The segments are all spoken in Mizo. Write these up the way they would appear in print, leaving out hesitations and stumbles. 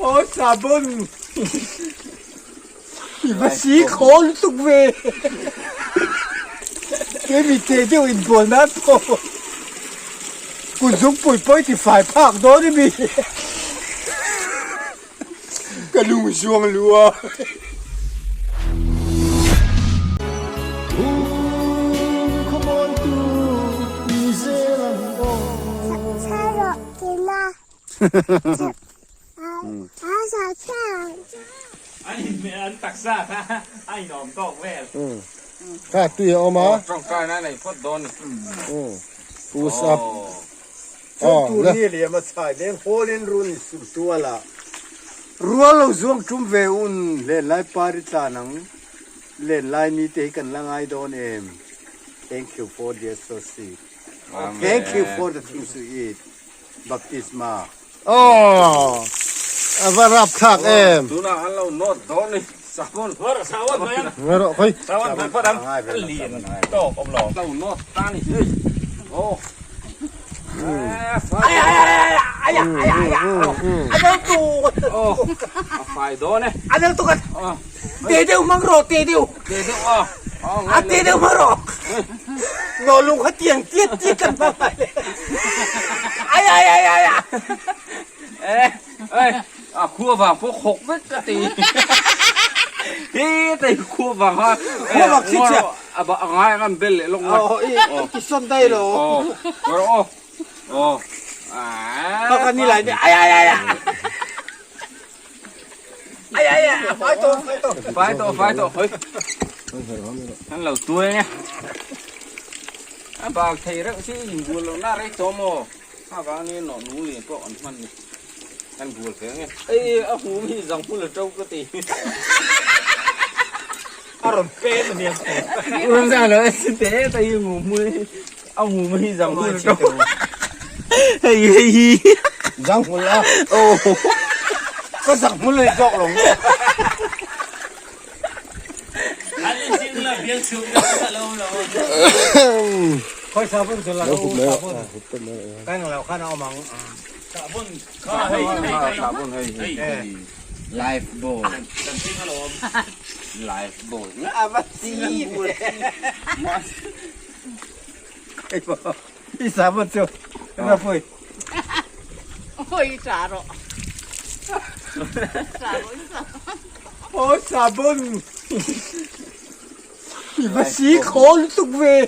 Aw sabon i va si khaw lutuk ve. Kei mi te deuh in bual nan pawh kut zungpui pawh i ti fai phak dawn i mi. Ka lung zuang lua. Kha tui a awm a. Push up. Chuan tur ni liam a chhai veng hawl in run in tual a rual lo zuang tum ve un len lai pari tlan ang len lai ni te hi kan la ngai dawn em thank you for the associate thank you for the things you eat baptisma. Aw a va rap thlak em. Tunah an lo nawt dawn ni sabon. Ngai rawh khawi. Lo nawt ta ni hei. Aw. A fai dawn e. Te deuh mang rawh te deuh. Te deuh a. A te deuh mang rawh. Naw lung kha tiang tiat tiat kan hmang lai le. Ai ai ai ai. Ê, ê, a khua vang pawh khawk vek ka ti. Hi tei khua vang ha. Khua vang khi chia. A ba ngai ngan bel leh lawk ngai. Aw, i son dai lo. Aw, aw. Aw. Ah. Ka kan ni lai ni. Ai ai ai. Ai ai ai, fai to, fai to. Fai to, fai to. Hoi. An lo tuai nge. A bak thei reuh si in bual lo na rei to maw. A vang ni no nu lian pawh an hman ni. An bual ve nge. Ei a hum hi zang hmul a to ka ti. A rawn pen a nia. Uram zang lo si te ta hi ngu hmul a hum hi zang hmul a to. Hei hei hi. Zang hmul a. Oh. Ka zang hmul a ni zawk lo nge. Khoi sabun chu la ru sabun. Kai ngang lo khan a awm ang. Sabun kha hei hei sabun hei hei. Life boy. Life boy. A va si ve. I sabun chu. Ema pui. Ôi trả rồi. Trả rồi sao? Aw sabun. I va si khaw lutuk ve.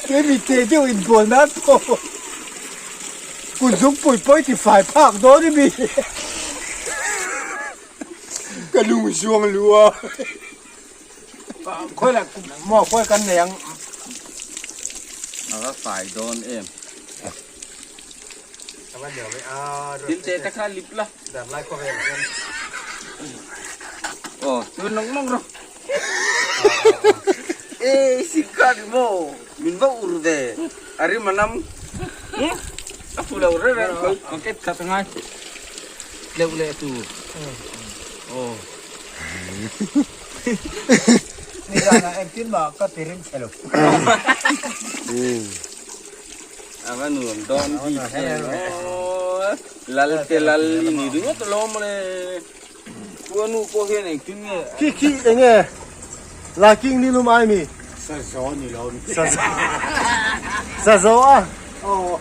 Kei mi te deuh in bual nan pawh kut zungpui pawh i ti fai phak dawn i mi. Ka lung zuang lua. Khawi lah maw khawi kan nei ang. A va fai dawn em. A va nuam e a. Thil te te kha lip la. Dar lai khawvel hian. Aw chu nawk nawk rawh. E sikha ni maw min va ur ve a rim a nam. A fu lo reng reng khawi bucket khat a ngai tleuh leh tur. Aw. Nizanah engtin mah ka ti rim che lo. A va nuam dawn bik em aw. Lal te lal i ni ringawt alawm mawle. Khuanu pawh hian engtin nge. Khi khi enge Laiking ni lum ai mi? Sazo ni lo ni. Sazo a? Aw.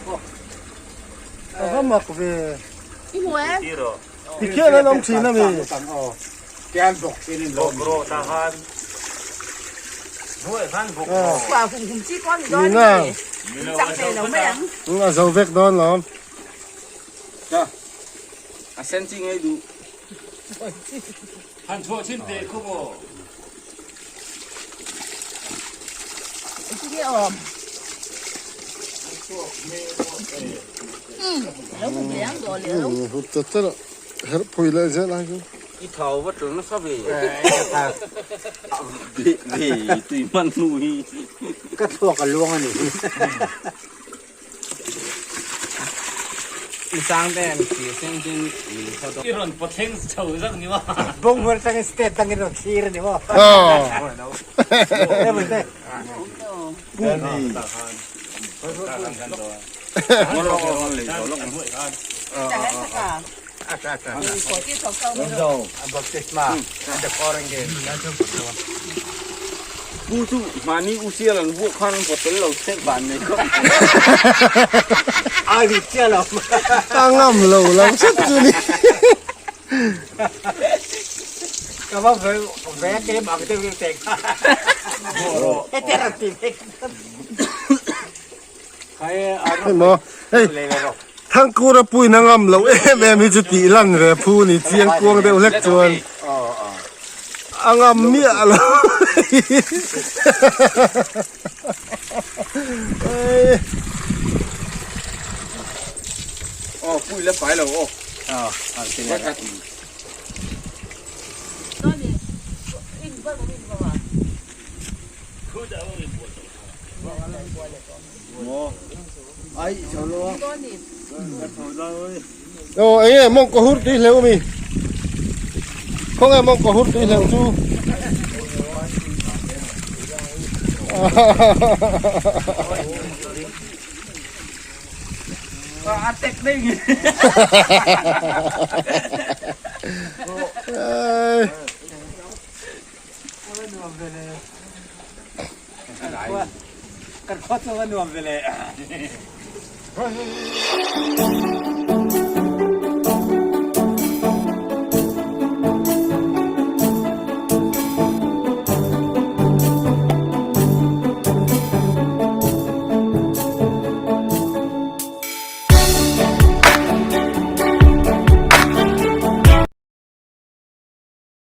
A va mak ve. I hmu em? Ti khian an awm thin a mi? Tian bawk thin in lo mi. Nina. A zo vek dawn lawm. A sen chi ngei duh. Han chhuah chin teh khu maw. Hup chat chat a herh phui leh zel ai chu. I thau va tul nasa ve. Ve ve tui hman hnu hi. Ka thluak a luang a ni. I rawn pawthleng chho zak ni maw? Bawngbual atangin state dangin rawn thlir a ni maw? Pu chu mahni u sial an vuak khan an bottle lo chhek van nei khawp. A ngam lo lam hret chu ni. Hei maw hei Thangkura puina ngam lo em em hi chu tih lan ve phu ni chiang kuang deuh hlek chuan a ngam miah lo Aw pui la fai lo aw. Aw eng nge mawng kaw hur tui hleuh ami khawnge mawng kaw hur tui hleuh chu A tek dei nge. Kan khua chu a nuam ve le.